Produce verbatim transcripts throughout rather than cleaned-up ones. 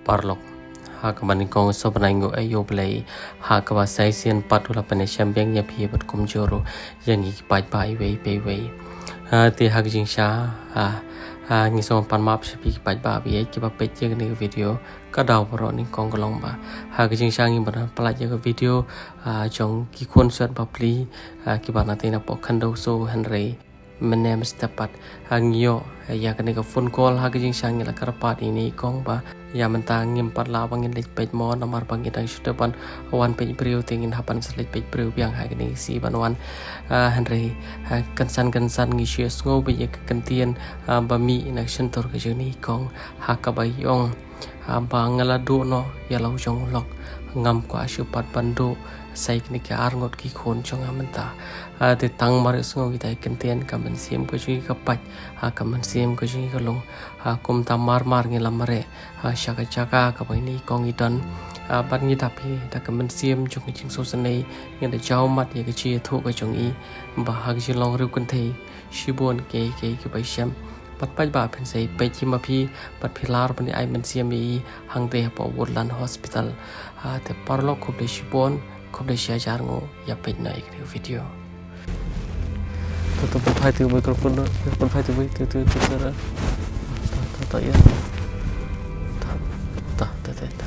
Paralok, ha kaba nyngkong sngewbha ban ai nguh ïa U Blei, ha kaba sa shisien pat u la pynïashem biang ïa phi bad kumjuh ruh ïa ngi ki paidbah iwei pa iwei. Ah, te ha ka jingshisha, ah, ah, ngi sngewbha ban pan map sha phi ki paidbah ba ïeit kiba peit ïa kane ka video. Ka daw baroh nyngkong ka long ba ha ka jingshisha ngi ban pynlait ïa ka video, ah, jong ki khun suiñ bapli, ah, kiba na tei na poh khyndew soo, hynrei mynne mynstep pat, ah, ngi ïoh ïa kane ka phone call ha ka jingshisha ngi la kyrpad ïa ine i kong ba ïa mynta ngim pat lah ba ngin leit peit mo namar ba ngi dang shu dep ban wan peit briew, te ngin hap ban sa leit peit briew biang ha kane ka sngi ban wan. Ah, hynrei, ah, kynsan kynsan ngi shu ïohsngew beit ïa ka kyntien, ah, ba mih na ka shyntur ka jong ine i kong ha kaba i ong, ah, ba nga la duh noh ïa la u jong u lok, ngam kwah shuh pat ban duh sa ïa kine ki arngut ki khun jong nga mynta. Ah, te tang mar ïohsngew kita ki kyntien ka mynsiem ka jong ngi ka pait, ah, ka mynsiem ka jong ngi ka lung, ah, kumta mar mar ngi la mareh, ah, sha ka jaka kaba ine i kong i don. Ah, bad ngi dap hi da ka mynsiem jong ka jingsngewsynei, ngi da jaw mat ïa ka jingïathuh ka jong i ba ha ka jinglong riewkynthei shibun kiei kiei kiba i shem. Bad paidbah phin sa ïa peit hi ma phi, bad phi lah ruh ban ïa ai mynsiem ïa i hangtei hapoh Woodland Hospital. Ah, te paralok khublei shibun, khublei shi hajar nguh ïa peit noh ïa kane ka video. To, to, pynphai tu microphone, to, pynphai tu, tu, tu, tu, tu, tu. To, to, to, ïa. To, to, to, to, to.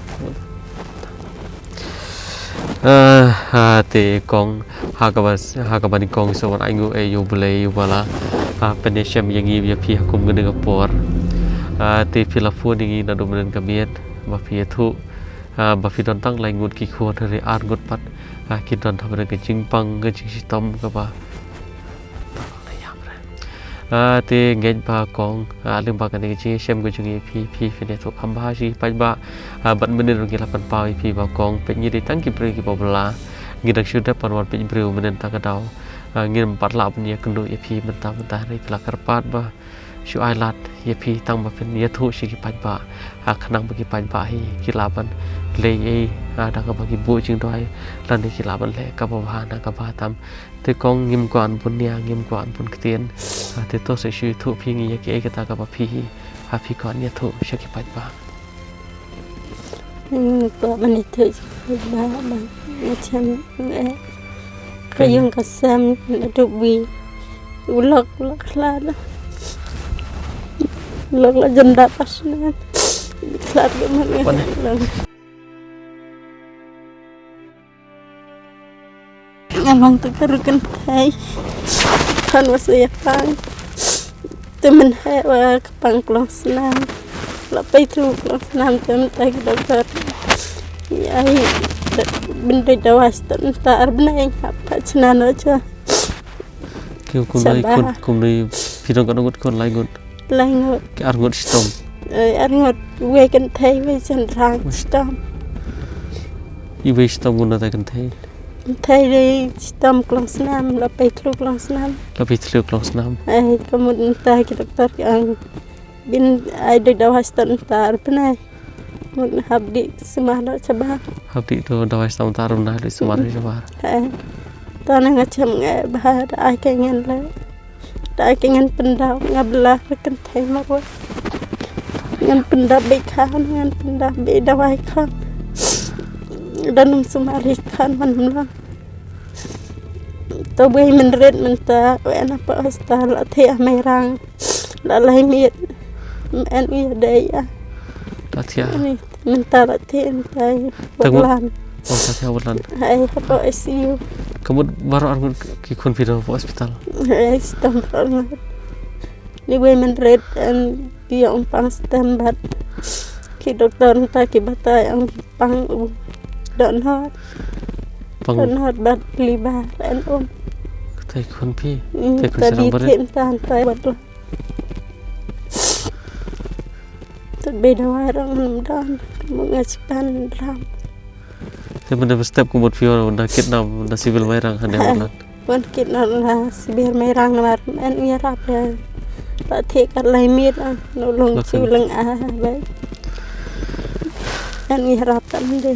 Ah, ah, te kong, ha kaba, ha kaba nyngkong sngewbha ban ai nguh ïa U Blei uba la, ah, pynïashem ïa ngi ïa phi ha kum kane ka por. Ah, te phi la phone ïa ngi naduh mynnin ka miet ba phi ïathuh, ah, ba phi don tang lai ngut ki khun, hynrei ar ngut pat, ah, ki don ha kane ka jingpang ka jingshitom kaba Ah, te ngeit ba kong, ah, lyngba kane ka jingshem ka jong ngi ïa phi, phi, phin ïathuh kham bha sha ki paidbah, ah, bad mynnin ruh ngi la pynpaw ïa phi ba kong, peit ngi dei tang ki briew kiba bylla, ngi dang shu dep ban wan peit briew mynnin ta ka daw, ah, ngim pat lah ban ïakynduh ïa phi mynta mynta hynrei phi la kyrpad ba shu ai lad ïa phi tang ba phin ïathuh sha ki paidbah, ah, khnang ba ki paidbah hi ki lah ban leh ei, ah, da kaba ki buh jingduwai lane ki lah ban leh kaba bha na kaba tam. Te kong ngim kwah ban nia, ngim kwah ban ktien. Ah, te to sa shu ïathuh phi ngi ïa kiei kata kaba phi hi, ah, phi kwah ïathuh sha ki paidbah. Ngim kwah ban ïathuh sha ki paidbah ba nga chem eh. Ka ïing ka sem naduh ba u lok la khlad. U lok la jan da pas na. Khlad ka man. Nga long tang ka ruh kynthei. Khun wa sa ïa pang. Te mynheh wa ka pang klong snam. La pei thlu klong snam te mynta ki doktor ïa ai ban dei dawai stet mynta ar bnai hap ka chna noh cha. Ki kumno i khun, kumno i phi don katno ngut khun, lai ngut? Lai ngut. Ki ar ngut shitom. Eh, ar ngut, wei kynthei, wei shynrang shitom. Iwei shitom kumno te kynthei? Kynthei dei shitom klong snam, la pei thlu klong snam. La pei thlu klong snam. Eh, ka mut mynta ki doktor ki ong ban ai dei dawai stet mynta ar bnai. Mut hap dei sumar noh shabar. Hap dei to dawai stet mynta ar bnai dei sumar shabar. Eh. Tang nga chem nga eh bha da ai ka ngan leh. Da ai ka ngan pyndap nga bylla ka kynthei marwei. Ngan pyndap beit khan, ngan pyndap beit dawai khan. Da nang sumar ïa khan man ym long. To beit mynrit mynta, wen apa hospital la thiah Mairang. La lai miet. Em ïa dei ïa. La thiah. Mynta la thiah mynta ïa. Tang Woodland. Oh, la thiah Woodland. Ai hapoh I C U. Ka mut baroh ar ngut ki khun phi don hapoh hospital? Ai shitom baroh ar ngut. Ni wei mynrit en ïa ong pang stem bad ki doktor mynta ki batai ong pang u dohnud. Pang dohnud bad liver en um. Te khun phi? Mm, te khun te syrang barit? Te mynta te bad la. Te bei dawai rong ngam don, ka mut nga span dram. Te mynta ba step ka mut phi wan na kit nam na civil Mairang hangne Woodland. Wan kit nam na civil Mairang namar em ïarap le. Ta thiah ka lai miet ah, no long chiw leng ah bai. Em ïarap ta mynde.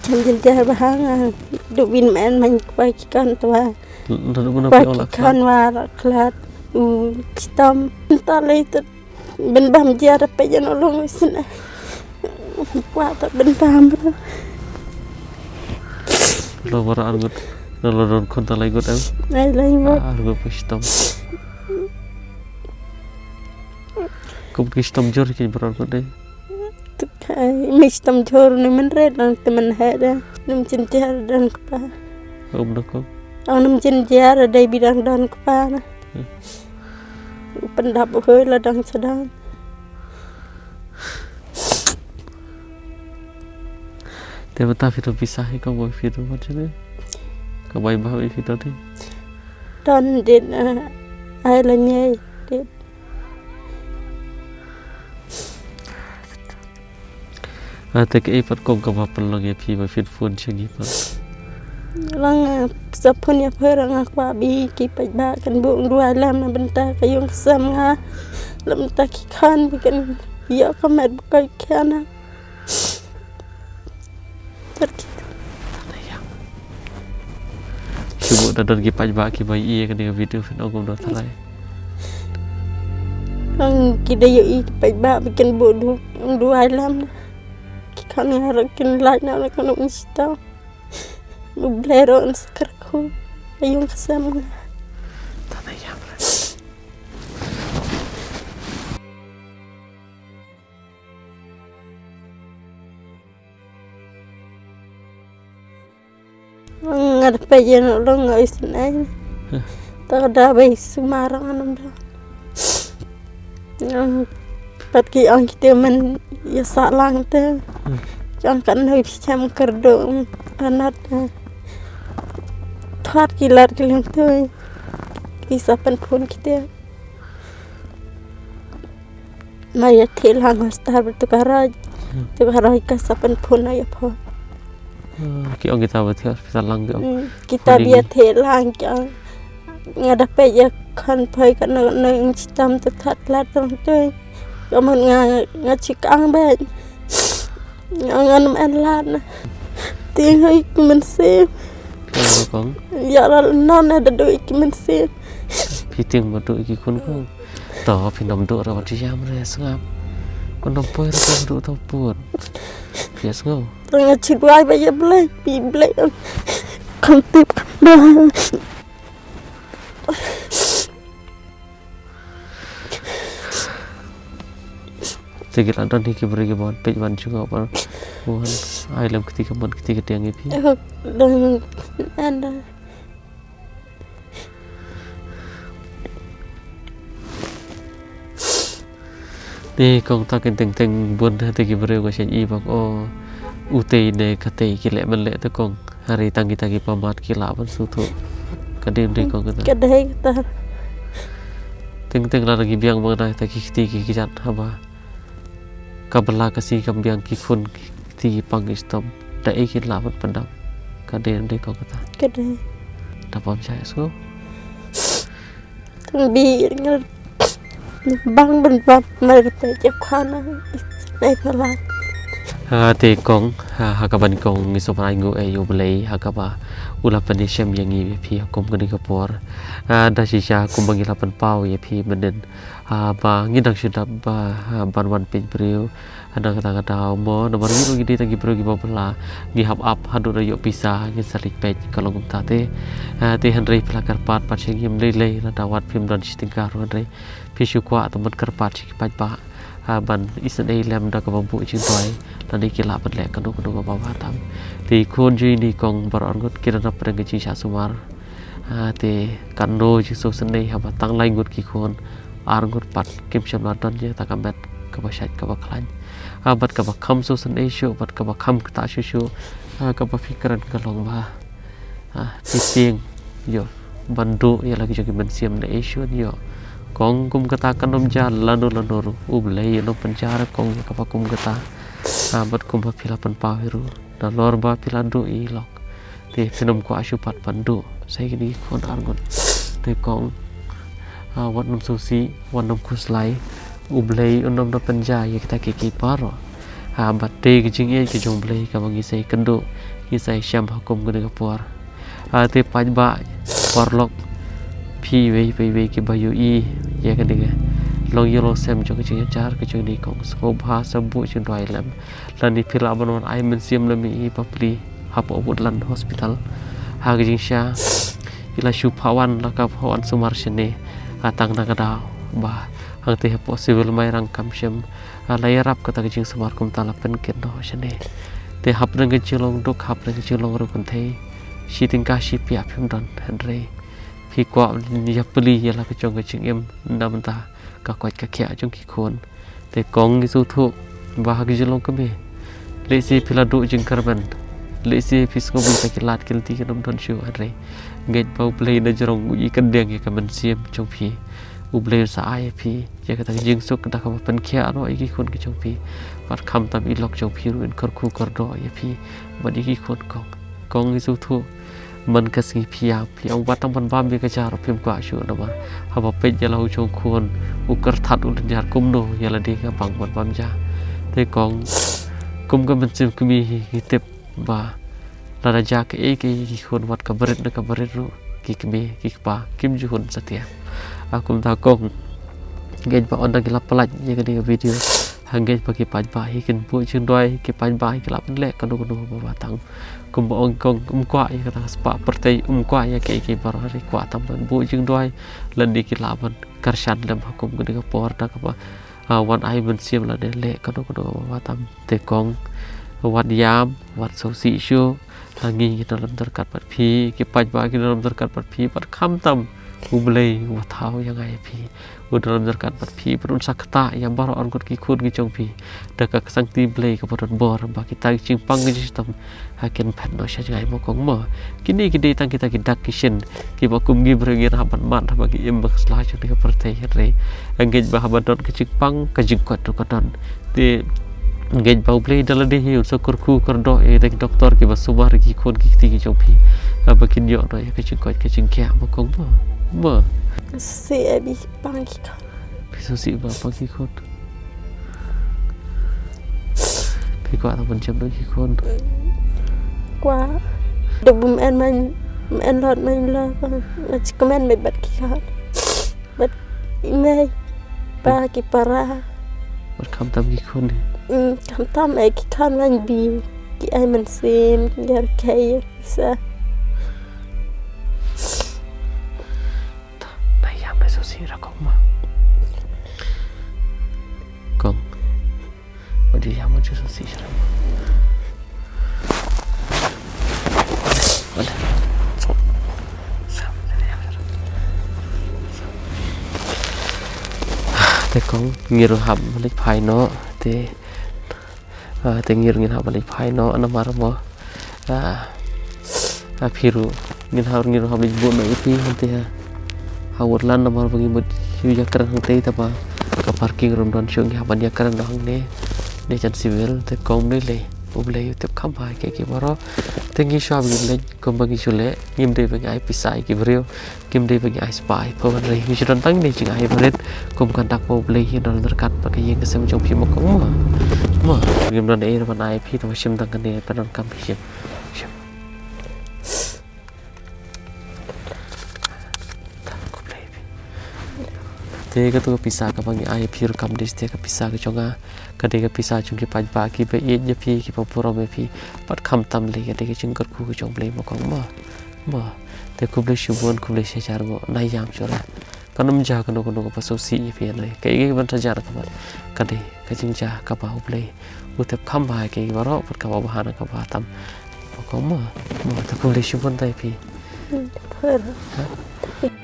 Chan jil jah ba hang ah, du bin men man kwai ki kan twa. Kwai ki kan wa la khlad. U chitam. Ta lei tut. Bin bam jia da peit ïa u long u sngewsih. Kwah ta bin bam. Lo bara ar ngut. Lo lo don khun ta lai ngut em. Ai lai ngut. Ar ngut phi shitom. Kum ki shitom jur ki bara ar ngut dei. Tuk ai mi shitom jur ni men red dang te men he da. Num jin jia don kpa. Um no ko. Ang num jin jia da dei bi dang don kpa na. Pyndap u hoi la dang sdang. Te mynta phi don pisa hi kong, ba phi don wat jane. Ka bai ba phi don hi. Don dit ai la nyei dit. Ate kaei pat kong kaba pynlong ïa phi ba phin phone sha ngi pat? Lang sa phone ïa phi, nga kwah ba ki paidbah kin buh duwai lem na bynta ka ïing ka sem nga. Lem bynta ki khun ba kin ïoh ka met ba koit ka khian. Ki buh da don ki paidbah kiba ïohi ïa kane ka video phin ong kumno thalai? Ki da ïohi ki paidbah ba kin buh duwai lem. Ki khun nga ruh kin lait noh na kano ka shitom. U Blei ruh un sa kyrkhu ïa ka ïing ka sem nga. Nga da peit ïa u long nga isynei. Te ka da bai sumar nga nym da. Pat ki ong kito men ïa sah lang te. Ki ong katno phi shem kyrduh ranat te. Thwat ki lad ki lem tui. Ki sa pynphone kito. Ma ïa theh lang star tu ka raj. Tu ka raj ka sa pynphone ïa pho. Ki ong kita ba theh pisa lang ki ong. Kita bia theh lang ki ong. Nga da peit ïa khan phai ka na na ing chitam tu that lat tang tu. Ka mon nga nga chik ang ba. Nga ngam en lad na. Tieng hoi ki mynsiem. Phi ong kong? Ïa la non na da doi ki mynsiem. Phi tieng ba doi ki khun kong. To phi nam doi ra wat ïam re sngap. Ko nam poi ra doi to pun. Phi sngew. Nga chi duwai ba ïa Blei, pi Blei. Kam tip kam. Te ki la don hi ki briew ki ban peit ban jngoh ban wan ai lem kti ka mon kti ka diang ïa phi. Dang anda. Te kong ta kin teng teng bun te ki briew ka shen i bak o utei ne katei ki leh man leh te kong. Hari tang kita ki pamat ki lah ban suthu. Ka dei dei kong kata. Ka dei kata. Teng teng la ki biang bang dai ta ki kti ki ki jat haba. Ka bala ka si kam biang ki khun ki kti ki pang ki stom. Da ei ki lah ban pandam. Ka dei dei kong kata. Ka dei. Da pam shai sko. Bi ngal bang ban bap mar te je khana. Dei pala. Ha te kong ha ha ka ban kong ngi so ban ngu e yu Blei ha ka ba u la pan shem ïa ngi phi ha kum kane ka por. Ha da shisha kum ba ngi la pan pau ïa phi mynnin ha ba ngi dang shu dap ba ha ban wan peit briew. Hadang kata kata mo namar ngi ruh ngi dei tang ki briew kiba bala ngi hap ap haduh da ïoh pisa ngin sa leit peit ka long kumta te. Te hynrei phi la kyrpad pat sha ngi ym lei lei lada wat phim don shi tyngka ruh hynrei phi shu kwah tang ban kyrpad sha ki paidbah ban isynei lem da kaba buh jingduwai lane ki lah ban leh kano kano kaba bha tam. Te khun jong ngi kong baroh arngut ki la dap pdeng ka jingshah sumar. Te katno jingsngewsynei haba tang lai ngut ki khun ar ngut pat kim shym la don ïa kata ka met kaba shait kaba khlaiñ. Bad kaba kham sngewsynei shuh bad kaba kham ktah shuh shuh kaba phi kren ka long ba phi tieng ïoh ban duh ïa la ki jong ki mynsiem ne ei shuh ïoh. Kong kum kata kan ym jia lano lano ruh U Blei un ym pynjah kong ïa kaba kum kata. Bad kumba phi la pynpaw hi ruh nalor ba phi la duh ïa i lok. Te phin ym kwah shuh pat ban duh sa ïa kine ki khun ar ngut. Te kong wat nym sngewsih wat nym khuslai. U Blei un nym da pynjah ïa kita ki ki baroh. Bad te ka jingïeit ka jong U Blei kaba ngi sa ïakynduh ngi sa ïashem ha kum kane ka por. Te paidbah paralok phi iwei pa iwei kiba ïohi ïa kane ka Long ïa long sem jong ka jingïajar ka jong i kong, sngewbha sa buh jingduwai lem. Lane phi lah ban wan ai mynsiem lem ïa i bapli hapoh Woodland Hospital. Ha ka jingshisha i la shu phah wan, la ka phah wan sumar shane. Tang na ka daw ba hangtei hapoh Civil Mairang kam shym la ïarap kata ka jingsumar, kumta la pynkit noh shane. Te hapdeng ka jinglong duk, hapdeng ka jinglong riewkynthei, shi tyngka shi piah phim don, hynrei phi kwah ïa plie ïa la ka jong ka jingim, namar ka koit ka khiah jong ki khun. Te kong, ngi sngewthuh ba ha ka jinglong kmie, lehse phi la duh jingkyrmen, lehse phi sngew ba kita ki lad ki lynti kin ym don shuh, hynrei ngeit ba U Blei na jrong u ïakyndiang ïa ka mynsiem jong phi. U Blei un sa ai ïa phi ïa kata ka jingsuk da kaba pynkhiah noh ïa ki khun ki jong phi. Bad khamtam i lok jong phi ruh in kyrkhu kyrdoh ïa phi bad ïa ki khun, kong. Kong, ngi sngewthuh man ka sngi phi ïam, phi ong wat tang ban bam ïa ka ja ruh phim kwah shuh, namar haba peit ïa la u jong khun, u kyrthat, u lynñiar kumno ïa lade nga bang ban bam ja. Te kong, kum ka mynsiem kmie hi ngi tip ba lada jia kaei kaei ki khun, wat ka barit ne ka barit ruh, ki kmie ki kpa kim ju hun satia. A, kumta kong, ngeit ba ynda ki la peit ïa kane ka video, ha, ngeit ba ki paidbah hi kin buh jingduwai, ki paidbah hi ki lah ban leh kano kano ba bha tam. Kumba ong kong, ym kwah ïa kata ka spah pyrthei, ym kwah ïa kaei kaei baroh, hynrei kwah tang ban buh jingduwai lane ki lah ban kyrshan lem ha kum kane ka por da kaba, a, wan ai mynsiem lane leh kano kano ba bha tam. Te kong, wat ïam, wat sngewsih shuh. Ha, ngi ngi don ryngkat bad phi, ki paidbah ki don ryngkat bad phi, bad khamtam U Blei uba thaw ïa nga ïa phi u don ryngkat bad phi, bad un sa ktah ïa baroh arngut ki khun ki jong phi da ka ksangti Blei kaba don bor, ba kita ki jingpang ki jingshitom ha kin phet noh sha jngai, mo kong, mo. Kine ki dei tang kita ki dak ki shin kiba kum ngi briew ngin hap ban mad haba ngi im ha ka sla jong kane ka pyrthei, hynrei ngeit ba haba don ka jingpang, ka jingkoit ruh ka don. Te ngeit ba U Blei da lade hi un sa kyrkhu kyrdoh ïa kita ki doktor kiba sumar ïa ki khun ki kti ki jong phi, haba kin ïoh noh ïa ka jingkoit ka jingkhiah, mo kong, mo. Mo. Sngewsih, eh, ba pang ki khun. Phi sngewsih ba pang ki khun. Phi kwah tang ban jem noh ki khun. Kwah. Da bym en man, em en lot man la. Nga sngewkmen bad ki khun. Bad i mei, pa, ki para. Bad khamtam ki khun. Mm, khamtam, eh, ki khun wan biew, ki ai mynsiem, ki ïar kei sa. Nai ïam, nai sngewsih ra, kong, mo. Kong. Wat ju ïam, wat ju sngewsih shuh. Te kong, ngi ruh hap ban leit phai noh, te, ah, te ngi ruh ngin hap ban leit phai noh, namar mo, ah, ah, phi ruh, ngin hap, ngi ruh hap leit buh noh ïa phi hangtei ha, ha Woodland, namar ba ngi mut shu ïakren hangtei, te ba ka parking ruh ym don shuh, ngi hap ban ïakren noh hangne, ne jan civil. Te kong, ym dei lei, U Blei u tip kham bha ïa kiei kiei baroh. Te ngi shuwa ba ngin leit, kumba ngi shu leh, ngim dei ba ngi ai pisa ïa ki briew, ngim dei ba ngi ai spah ïa phi, hynrei ngi shu don tang ne jingai barit kum ka dak ba U Blei hi un don ryngkat bad ka ïing ka sem jong phi, mo kong, mo. Mo, ngim don ei ruh ban ai ïa phi, te ba shim tang kane, pyndonkam phi, shim. Shim. Te kato ka pisa kaba ngi ai ïa phi ruh kam dei shisha ka pisa ka jong nga, ka dei ka pisa jong ki paidbah kiba ïeit ïa phi, kiba burom ïa phi. Bad khamtam lei ka dei ka jingkyrkhu ka jong U Blei, mo kong, mo. Mo. Te khublei shibun, khublei shihajar nguh, nai ïam shuh re. Kan ym jia kano kano kaba sngewsih ïa phi, hynrei kaei kaei ban sa jia na ka mat, ka dei ka jingjia kaba U Blei u tip kham bha ïa kiei baroh, bad kaba bha na kaba tam. Mo kong, mo. Mo, te khublei shibun te ïa phi. Hmm, khublei. Ha?